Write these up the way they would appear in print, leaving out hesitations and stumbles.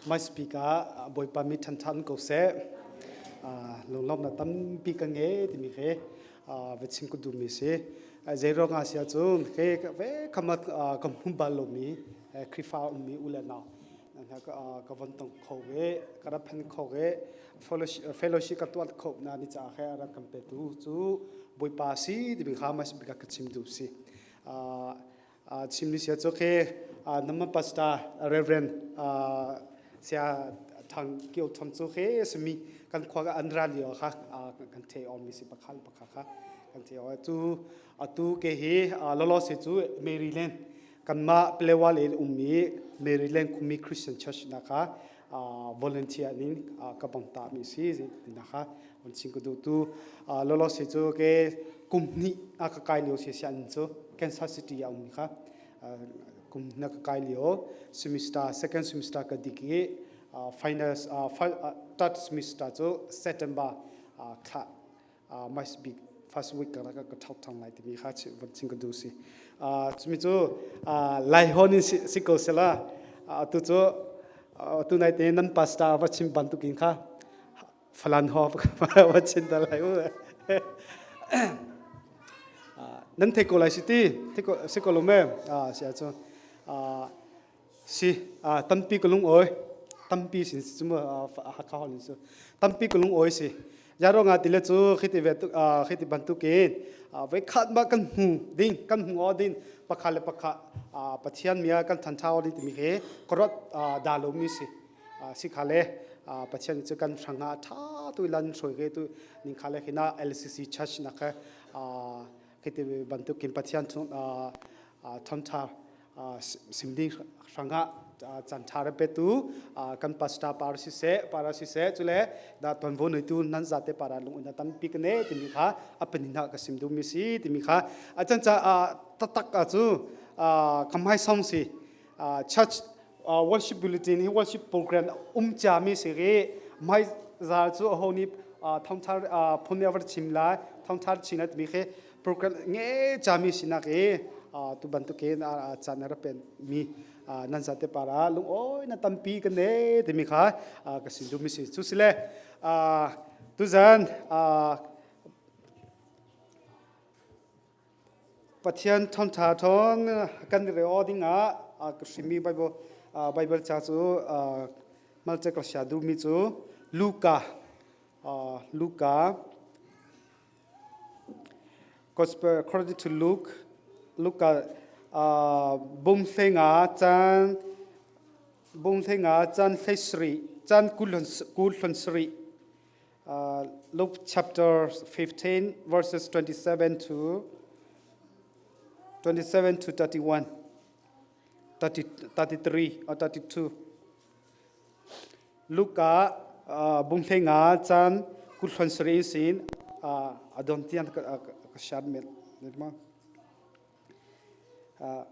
My speaker Bawipa mi ṭhanṭhan ko seh. Lunglawmhnak tampi ka ngei timi khi va chim ka duhmi si. Zei ruangah si ahcun khi ve khamat ka hmu bal lomi Khrihfa ummi u le nau ka von tong kho ve, ka rak phan kho ve, fellowship ka tuah kho na ni caah khe a rak kan petu cu Bawipa si timi kha my speaker ka chim duh si. Chimmi sia cu khi nama pastor Reverend sia Thang Kio Thom cu khi simi kan khua an ra lio kha kan thei om mi si pakhal pakha kha kan thei o cu atu ke hi lolo se cu Maryland kanmah Palewa le ummi Maryland Khumi Christian Church na kha volunteer ning ka bang ta mi si na kha on ching ko du tu lolo se cu ke kum hnih a ka kai lio si sian cu Kansas City a um kha kum na ka kai lio semester second semester ka dik i final third semester cu September thla must be first week ka ka ka thau thang lai timi kha van ching ka du si chumi cu lai hon in si ko sela tu cu tu nai te nan pastor va chim bantukin kha Falan ho va chin ta lai u. Nan thei ko lai si ti si ko lo me si ahcun si tampi ka lung oi tampi sin cu mu Hakha hol in cu tampi ka lung oi si yaro nga tile cu khiti ve khiti bantukin voi khat ma kan hmu ding kan hmu o ding pakha le pakha Pathian mia kan than thao ding timi he korot da lo mi si si kha le Pathian cu kan hrangah tha tu lan hruai ke tu ning kha le khina LCC church na kha khiti bantukin Pathian chung thawngtha simding hrangah chan tha re pe tu kan pastor par si se para si se chule da tonvo nei tu nan zate para lung ina tampi kne timi kha apanin ha ka sim du mi si timi kha achan cha tatak a chu kamhai song si church worship bulletin hi worship program um ciami si ri mai zal cu aho nih thongthar phun nih a var chim lai thongthar chin lai timi khi program nge cami sinak i tu bantukin caan a rak pen mi nan zate para lungawi na tampi kan ne timi kha ka sin duhmi si cu sile tuzan Pathian thawngṭha thawng kan i rel dingah ka hrimi Bible Bible ca cu malce ka sia duhmi cu Luka Luka Gospel according to Luke Luka bung hlenga caan bung hlenga caan hlei caan kul hlon sarih Uh, Luke chapter 15, verses 27 to 27 to 31, 30, 33 or 32. Luka uh, bung nga chan kulhon sri sin uh, adon tian ka ka shar mel ma uh,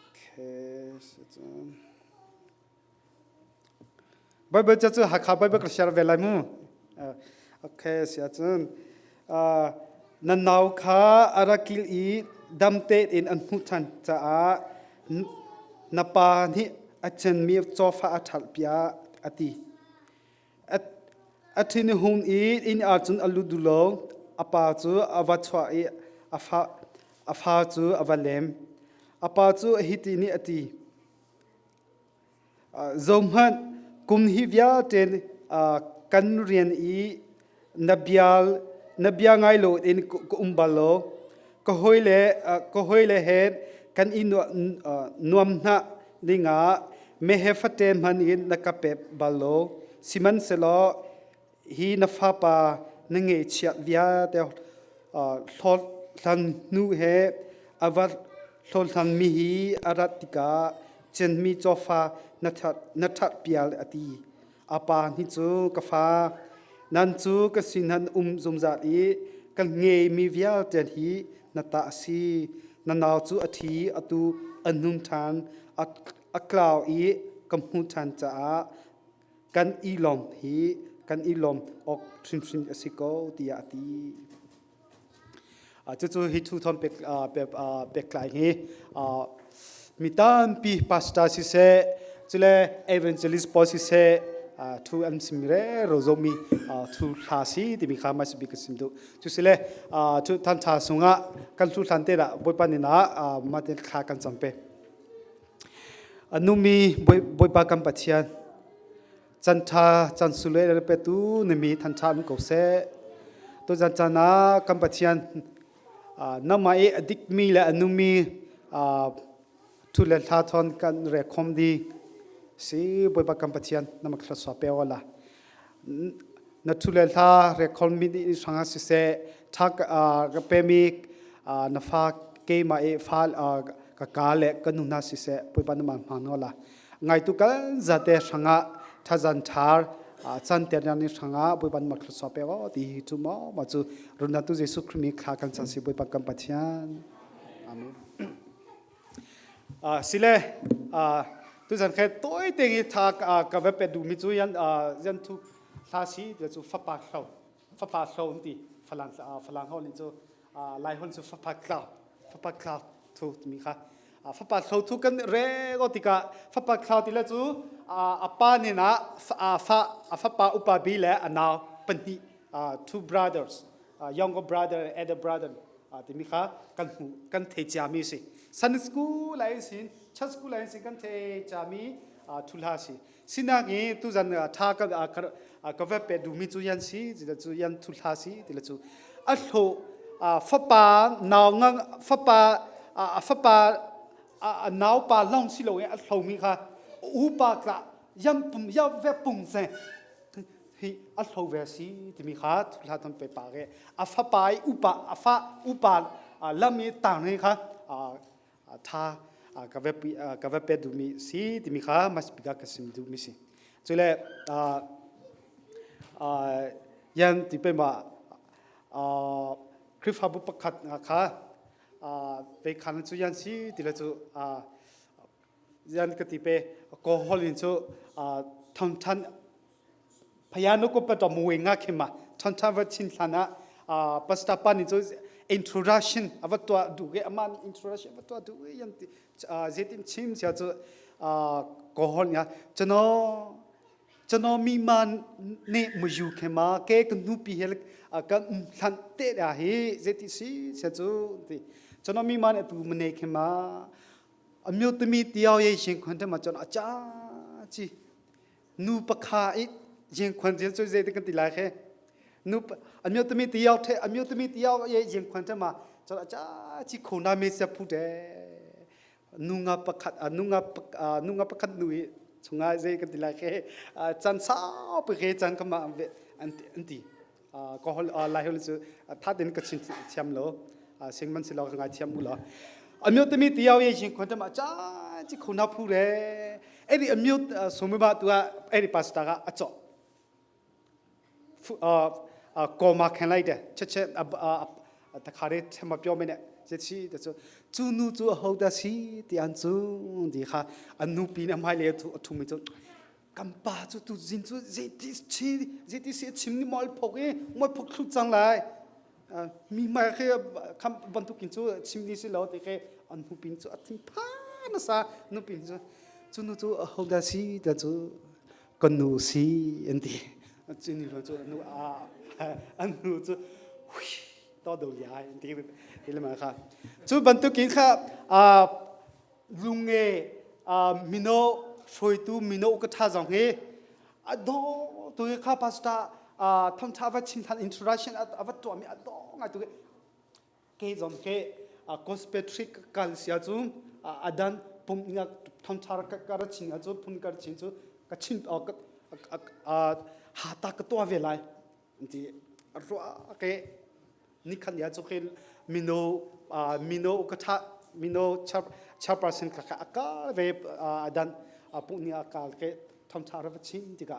okay so Baibal ca cu Hakha Baibal ka share ve lai mu. Okay, si ahcun na nau kha a rak kil i dam tein an hmuh ṭhan caah na pa nih a cenmi cawfa a ṭhalh piah a ti. A thin a hung i inn ahcun a lut duh lo. A pa cu a va chuah i a fa, a fa cu a va lem. A pa cu hiti nih a ti. Zohhmanh, kum hi vialte kan rian i na bia na bia ngai loin ka um bal lo. Ka hawile ka hawile he kan i nuam hna dingah meheh fate hmanh in na ka pek bal lo. Sihmanhsehlaw hi na fapa na ngeihchiah vialte hlawhhlan hnu he a va hlawhhlanmi hi a rat tikah cenmi cawfa na that na that pial a ti. A pa nih cu ka fa nan cu ka sin han um zungzal i ka ngeimi vialte hi na ta a si. Na nau cu a thi atu a nung ṭhan a tlau i ka hmuh ṭhan caah kan i lawm hi kan i lawm awk hrimhrim a si ko tiah a ti. Cucu hi thu thon pek pek tlai hi mi tampi pastor siseh cule evangelist pawl siseh thu an sim re ro zomi thu hla si timi kha mai bi ka sim du cusile thu than tha sungah kan thu hlan te da bawipa nin ah ma te thla kan cam pe anumi bawipa kan pathian Can ṭha can sule le petu na mi than ṭha um ko seh. Tuzan caan ah kan Pathian nangmah i a dikmi le a nungmi thu le hla thawn kan rekhom ding si Bawipa kan Pathian na mak thluachuah pe la. Na thu le hla rekhom mi nih hrangah siseh tha ka pemi na fa keimah i fa ka ka le ka nu hna siseh Bawipa na mang hmang la. Ngaitu kan zate hrangah thazan thar chan ter ni hrangah Bawipa mak thluachuah pe o ti hi cu maw ma cu runna tu Jesuh Khrih mi thla kan chan si Bawipa kan Pathian. Amen. Sile tu zan khe toi te ngi tha ka ve pe du mi cu yan yan thu hla si te cu fapa hlo fapa hlo ti falang falang hol ni cu lai hon cu fapa tlau fapa tlau thu timi kha fapa thlo thu kan re ko tikah fapa thlau ti le cu a pa nin ah fa a fapa upa bi le a nau pahnih two brothers younger brother and elder brother timi kha kan hmu kan thei ciami si Sunday school lai sin church school lai sin kan thei ciami thu hla si sinak i tuzan tha ka ka ve pe duhmi cu yan si ti cu yan thu hla si ti cu a hlawh fapa nau ngang fapa a fapa a naupa long si lo i a hlomi kha upa tla yam pum ya ve pung se hi a hlo ve si timi kha thla tham pe pa ke a fapa i upa a fa upa lam i tang ni kha tha ka ve ka ve pe duhmi si timi kha mas bika ka sim duhmi si cule yan ti pe ma Khrihfabu pakhat kha ve khan cu yan si ti le cu yan ka ti pe ko hol in cu thangthan Phayanu ko pa mu nga khima than than va chin thlan ah pastor pa nih cu introduction ava tuah duh ke ama introduction ava tuah duh yan ti zetin chim sia cu ko hol nga chano chano mi man ne mu yu khema ke ka nu pi hel ka thlan te da hi zeti si sia cu ti chano mi man tu mane khema amyo tumi tiao ye shin khon te ma chon acha chi Nu pakha i jingkhuan jin cu zei kan ti lai khe nu amyo tami tiyaw the amyo tami tiyaw ye jingkhuan the ma cha cha chi khona me se phu de nu nga pakhat nu nga nu nga pakhat nu i chunga zei kan ti lai khe chan sau pe ke chan kama an an ti ko hol lai hol cu tha tin ka chin thiam lo sing man si lo ngai thiam u lo amyo tami tiyaw ye jingkhuan the ma cha chi khona phu re အဲ့ဒီအမျိုးဆိုမမသူကအဲ့ဒီပါစတာကအကြော့အာကောမာခံလိုက်တယ်ချက်ချက်တခါတည်းမပြောမနဲ့ချက်ချီတချို့ကျူနူကျူဟုတ်တစီတန်ကျူဒီခါအနုပီနမိုင်လေသူအထုမကျကမ်ပါကျူတူဇင်ကျူဇေတိချီဇေတိစီချင်နီမောလဖုကေမောဖုတ်ခုချန်လိုက်မိမခေခမ်ဘန်တုကင်ကျူချင်နီစီလောတေခေအနုပင်ကျူအသင်ဖာနစာနုပင်ကျူ Cu nu cu ahodah si tiah cu ka nu si an ti. Cu ni cu nu a an nu cu hui to do liai an ti ti le ma kha. Cu bantukin kha lunge mino hruaitu mino ka tha zong hi a do tu kha pastor thongtha va chim than introduction a va tuah mi a do ngai tu Ke zong ke Cospatrick kal sia cu adan pum nga thongthar ka ka chin cu phun kar chin cu ka chin ha ta ka tua ve lai ti ruah ke nikhat ya chu ke mino mino ka tha mino chairperson ka ka akal ve adan pu ni akal ke thongthar va chin tika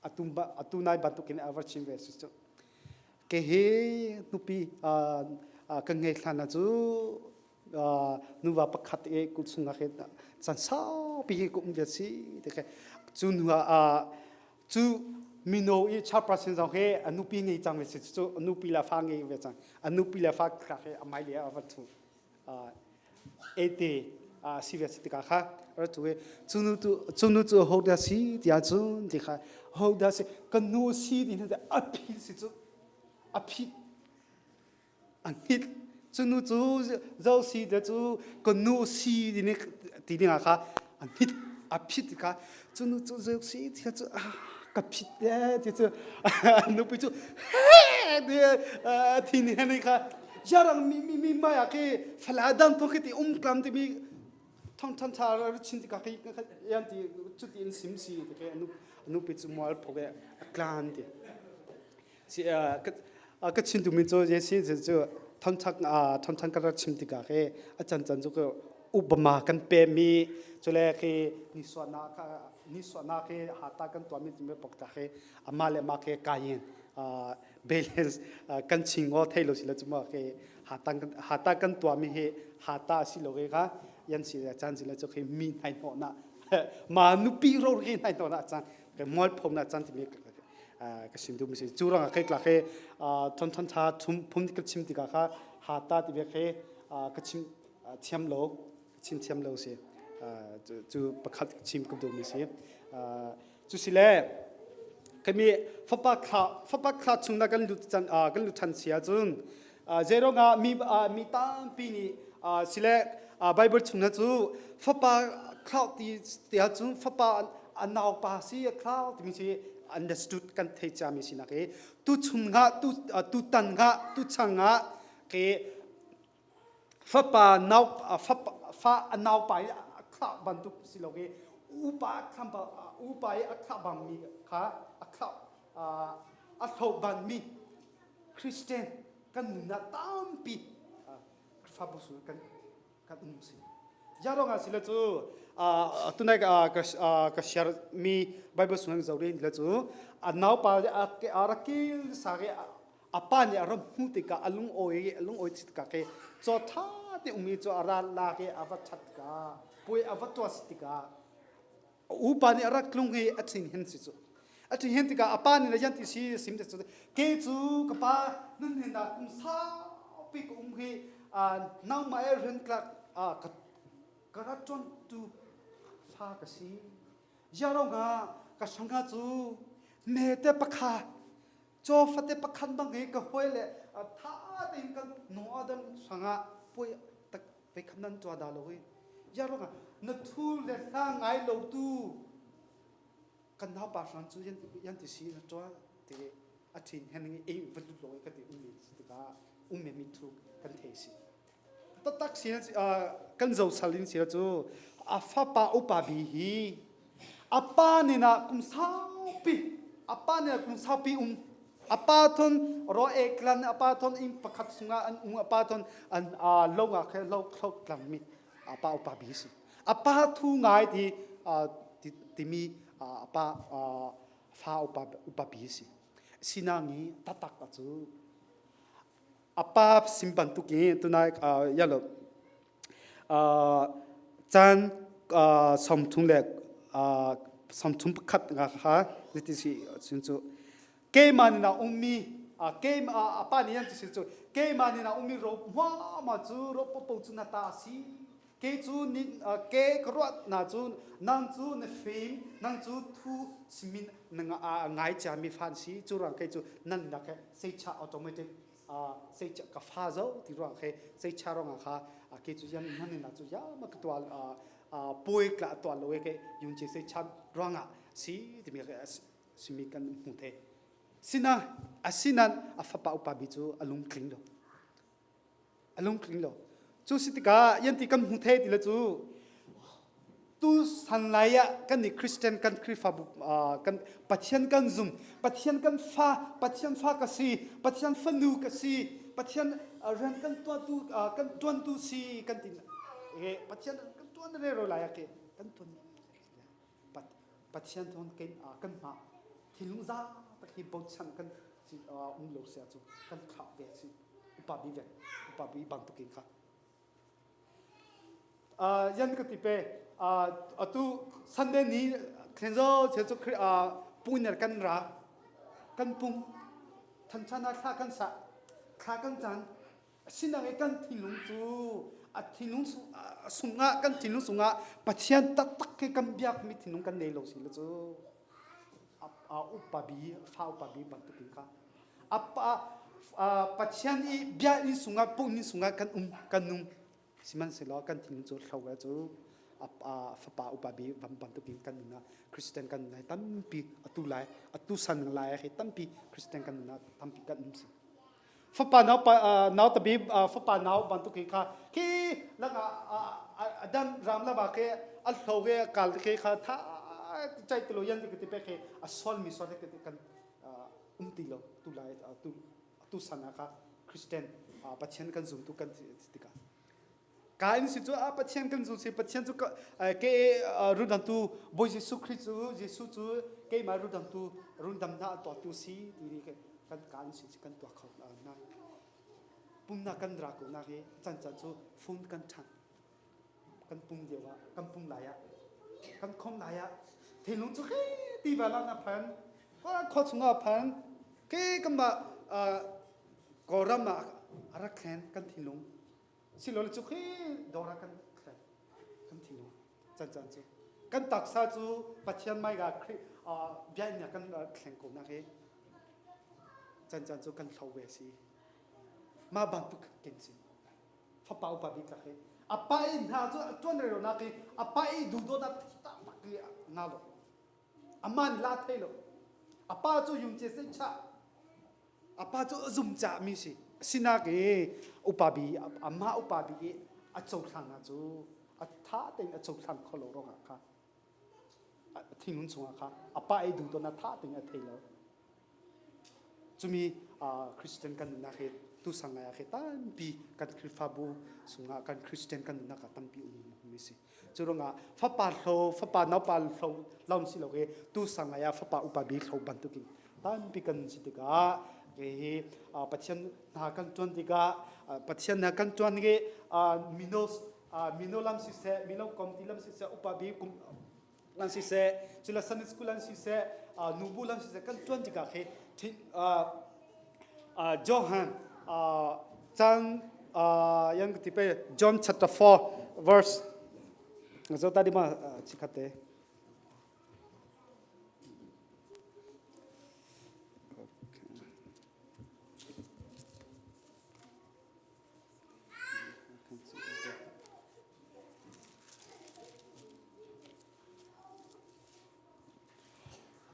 atum atu nai bantukin avar chin ve su chu Ke hi nupi kan ngei hlan ah cu nuva pakhat i kut chungah hin chan saupi hi ka um ve si ti khi cu hnu ah cu Mino i chairperson zong hi a nupi ngei cang ve si cu a nupi le fa ngei ve cang. A nupi le fa kha hi a mai le a va thu. Ete si ve si tikah kha ra cu i cu nu cu cu nu cu ho dah si tiah cun ti kha ho dah si kan nu si ti hna a phi si cu a phi a hnit cu nu cu zo si te cu ka nu si ti nih ti ding ah kha a hnit a phit kha cu nu cu zo si ti kha cu ka phit te ti cu nupi cu he ti thi ni ni kha jarang mi mi mi mai ah khi fala dang to khi ti um klam ti mi thong than tha ra chin ti ka khi yan ti cu ti in sim si ti ke anu nupi cu mual phok e a klan ti Si ka chim duhmi cu Jesse cu thawngṭha thawngṭha ka rak chim tikah khi a cancan cu Obama kan pemi cule khi nisuahnak nisuahnak khi hata kan tuahmi timi pokta khi amah le mah khi kayin balance kan ching aw thei lo si le cu ma khi hata hata kan tuahmi hi hata si lo khi kha yan si le chan si le cu khi mi hnai hnawhnak ma nupi ro khi hnai hnawhnak chan ke mual phomnak chan timi ka sim duhmi si cu ruangah khi tla khi thon thon tha thum phun ka chim tikah kha ha ta ti ve khi ka chim thiam lo chim thiam lo si cu pakhat chim ka duhmi si cu si le kami fapa thla fapa thla chung na kan lut chan kan lut than sia cun zeiruangah mi mi tampi nih sile Bible chung na cu fapa thlau ti tiah cun fapa a naupa si a thlau timi si understood kan thei ciami sinak i tu chung nga tu tu tan nga tu chang nga ke fapa nau fapa fa a naupa i a thlah bantuk si lo ke upa thlam upa i a thlah bangmi kha a thlah a hlo banmi Christian kan nunah tampi Khrihfabu sul kan kan um si. Yarong ah sila cu tunai ka share mi Bible sung zo rin la cu a naupa a rakil sa ke a pa nih a ram hmu tikah a lung oi a lung oi tikah ke chaw tha te umi chu a ral la ke a va that ka puai a va tuas tikah upa nih a rak tlung i a ṭhing hen si cu a ṭhing hen tikah a pa nih yan ti si sim te cu ke cu ka pa nan hen ah kum saupi ka um hi nangmah e ren tlak ka ka rat ṭon tu fa ka si yarong ah ka sanga cu mete pakha caw fate pakhat bang hi ka hoi le tha tein kan no adam sanga poi tak pei kham nan tua da lo hi ya ruangah na thu le hla ngai lo tu kan nau pa hran cu yan yan ti si na tua ti a thin hen ngi e va lut lo ka ti um mi tikah um mi thu kan thei si tatak si kan zo salin si cu a fapa upa bi hi a pa nin ah kum saupi a pa nin ah kum saupi um a pa thon ro eklan a pa thon inn pakhat chungah an um a pa thon an lo ah khe lo thlo tlang mi a pa upa bi si a pa thu ngai ti timi a pa fa upa upa bi si sinangi tatak cu a pa sim bantuk in tunai yalo caan 30 le 31 nga kha ti si cun cu keimah nih na ummi keimah a pa nih an ti si cu keimah nih na ummi ro hmuahmah cu ro popo cu na ta a si ke cu ni ke ka ruah na cu nang cu na fim nang cu thu simin na ngai ciami fan si cu ruang kei cu nan lak he seicha automatic seicha ka fa zo ti ruang khe seicha rong kha ke cu yan nan na cu ya ma ka tual puai kla tual lo ke yun che seicha ruanga si timi simi kan hmu the sina asinan a fapa upa bi cu a lungtling lo a lungtling lo cu si tikah yan ti kan hmu the ti le cu tu san lai ah kan nih Christian kan Khrihfabu kan Pathian kan zum Pathian kan fa Pathian fa ka si Pathian fanu ka si Pathian rian kan tuantu kan tuantu si kan ti Pathian kan tuan re ro lai ke kan tuan Pathian thon kan kan ma thinlung za tak hi bochan kan um lo sia cu kan thlah ve si upa bi ve upa bi bantukin kha yan ka ti pe atu Sunday ni thlenzo che chu puiner kan ra. Kan pum thanṭhan ah thla kan sah, thla kan caan. Asinain kan thinlung cu a thinlung sungah kan thinlung sungah Pathian taktak he kan biakmi thinlung kan nei lo si le cu a upa bi fa upa bi bantukin kha a Pathian i bia inn sungah pum inn sungah kan um kan nung Sihmanhsehlaw kan thinlung cu hlo cu a fapa upa bi vam bantukin kan nun ah Christian kan nun ah tampi atu lai atu san lai hi tampi Christian kan nun ah tampi kan um si. Fapa nau pa nau tabi fapa nau bantukin kha khi langa adam ram la ba ke a hlo ke kal ke kha tha chai tilo yan ke ti pe ke a sol mi sol ke kan um ti lo tu lai tu tu san ah kha Christian Pathian kan zumtu kan si tikah ka in si cu a Pathian kan zum si Pathian cu ke rundamtu Bawi Jesuh Khrist cu Jesuh cu keimah rundamtu rundamnak a tuahtu si ti ni kan ka in si kan tuah kho na pumnak kan ra ko nak hi can can cu phone kan ṭhan kan pum lio ah kan pum lai ah kan khom lai ah thinlung cu khi ti va lang na phan khua chungah phan ke kan mah kawlram ah a rak thlen kan thinlung silole cu khi dawr ah kan thlen kan thinlung can can cu kan taksa cu Pathian mai ga Khrih bia in kan thleng ko nak hi can can cu kan hlo ve si mah bantuk ken si fapa upa bik lak hi a pa i hna cu a ṭuan rero nak i a pa i duhdawtnak taktak i nga lo a man la thei lo a pa cu yum che se cha a pa cu a zum cha mi si sinak i upa bi amah upa bi i a cohlang na cu a tha tein a cohlang kho lo rong ah kha thinlung chungah kha a pa i duhdawtnak tha tein a thei lo Cumi Christian kan nunnak hi tusang ngai ah khi tampi kan Khrihfabu sungah kan Christian kan nunnak ah tampi um mi si. Cu ruangah fapa hlo, fapa naupa hlo lawng si lo khi tusang ngai ah fapa upa bi hlo bantukin tampi kan si tikah hi Pathian hna kan tuan tikah Pathian hna kan tuan hi mino mino lam siseh mino komti lam siseh upa bi kum lan siseh cula Sunday school lan siseh nubu lan siseh kan tuan tikah khi Johan cang yang ti pe John chapter 4 verse zo ta di ma chikhate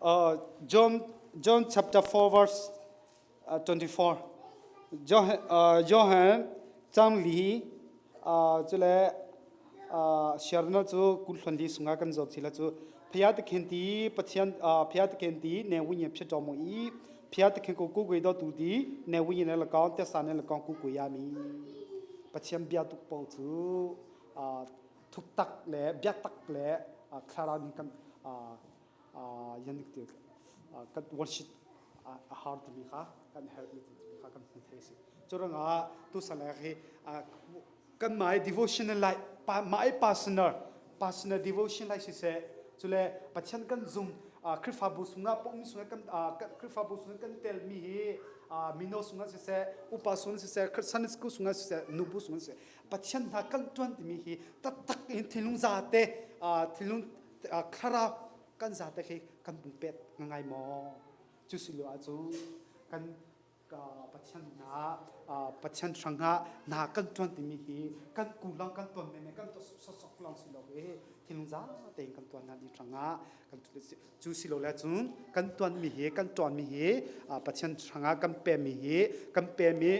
Uh, John, John chapter 4 verse uh, 24. Johan, uh, Johan chang li uh, cu le uh, siarna cu kulhlon li sunga kan zawt sila cu phaya te khen ti pathian uh, phaya te khen ti ne wi yin phe mo i phaya te khen ko ku gui do tu di ne wi yin le kaung te sa ne le kaung ku ku ya mi pathian bia tuk po cu uh, thuktak le biatak le thlarau nih kan yan kan worship a har timi kha kan herh mi kha kan hmu thei si curangah tu salek hi kan mai devotional life my personal personal devotion life siseh cule pathian kan zum Khrihfabu sungah pum sungah kan Khrihfabu sungah kan tel mi hi mino sungah siseh upa sungah siseh Sunday school sungah siseh nubu sungah siseh Pathian hna kan ṭuan timi hi taktak in thinlung zate thinlung thlarau kan zate khi kan pek ngai maw cu si lo ahcun kan Pathian hna Pathian hrangah hna kan ṭuan timi hi kan ku lawng kan tuan men kan sosok lawng si lo i thinlung zate in kan tuan hna ding hrangah kan cu si lo le cun kan tuanmi hi kan ṭuanmi hi Pathian hrangah kan pemi hi kan pemi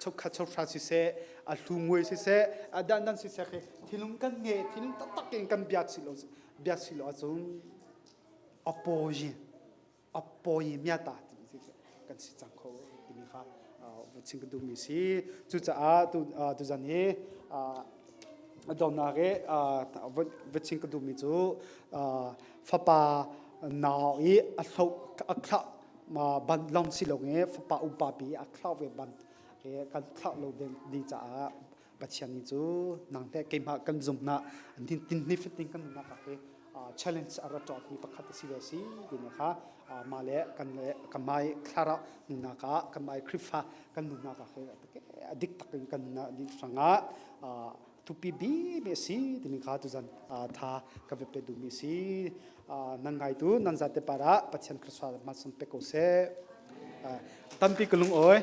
chokha chohra siseh a hlu ngui siseh a dandan siseh khi thinlung kan nge thinlung taktak in kan biak si lo biak si lo ahcun a pawi a pawi miata timi kan si cang kho timi kha chim ka duhmi si cucaah tu tuzan hi donnak i va chim ka duhmi cu fapa nau i a hloh a thlah ban long si lo i fapa upa pi a thlau ve ban kan thlau lo ding caah Pathian nih cu nang le keimah kan zumhnak tin ni fatin kan nunnak ah hi. Challenge a ra ṭawt mi pakhat a si ve si timi kha mah le kan le kan mai thlarau nunnak ah kan mai Khrihfa kan nunnak ah a dik tak in kan nunnak ding hrangah tupi bi mi a si timi kha tuzan tha ka ve pe duhmi si. Nan ngaitu nan zate para Pathian Khrihfa ma sum pe ko seh. Tampi ka lung oi.